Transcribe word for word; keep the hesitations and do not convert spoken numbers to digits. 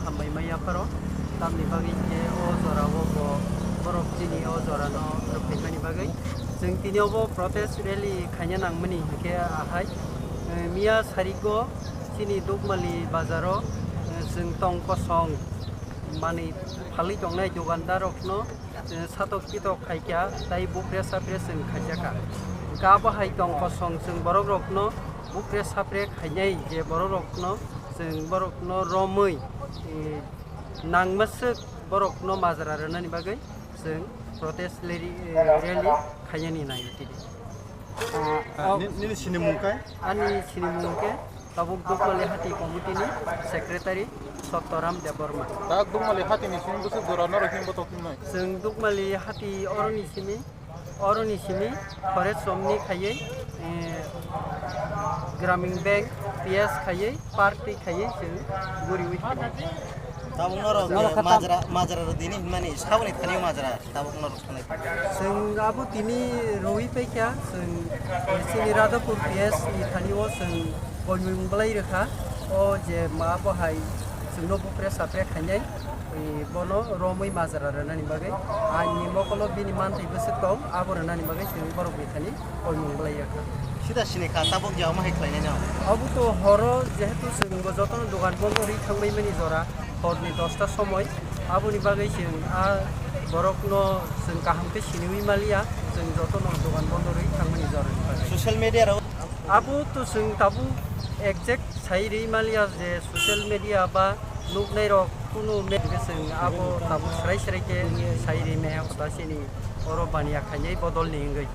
Hambai maya pharo, tamni bagwi khe o jora o bo borok chini o jora no rwphaimani bagwi. Chwng tini obo protest rally khaina nangmani hinkhe ahai, eh, miya sarigo chini Dukmali bazaro, eh, chwng tong kosong manwi phalwi tongnai dukandar rokno, eh, satok kitok khaikha, tai bukre sapre chwng khaijaka. Hinkhe abo hai tong kosong chwng borok rokno bukre sapre khainai je borok rokno chwng borok no romwi, eh, nangmaswk borok no majra rwnani bagwi chwng protest rally, eh, rally khainani nai tini. Ah, ah, ni-, nini sini mung kai? Ani sini mung khe tabuk Dukmali Hati Committee ni Secretary Sottoram Debbarma. Tak Dukmali Hati ni sini bwswk jora norok himbo tokimnai? Chwng Dukmali Hati oroni simi Oroni simi forest romni khaiwi, eh, Gramin Bank P S khaiwi park twi khaiwi chwng guriwi thangwi. Tabuk norok, norok eh, kha tam- majra, majra rw dini hinmani saboni thani majra tabuk norok sanai. Chwng abo tini rwi paikha, chwng, eh, chini Radhapur P S ni thani o chwng koimung bwlai rwkha. O je ma bo hai chwngno bupre sapre khainai, eh, bono romwi majra rwnani bagwi. Ani mokolo bini manthai bwswk tong, abo rwnani bagwi chwng borokni thani koimung bwlai rwkha. Sida sini kha, tabuk je omo hai khlainai no? Abo to horo jehetu chwng bo jotono dogan bondo rwi thangbaimani jora, horni dosta somoi, aboni bagwi chwng a borokno chwng kaham khe siniwi maliya, chwng jotono dogan bondo rwi thangmani jorani bagwi. Social media rok. Abo to chwng tabuk exact sai rwi maliya je social media ba nuknai rok kunu me-, chwng abo tabuk srai srai khe sai rwi maya kota chini oro baniya khainai bodol ni wngwi.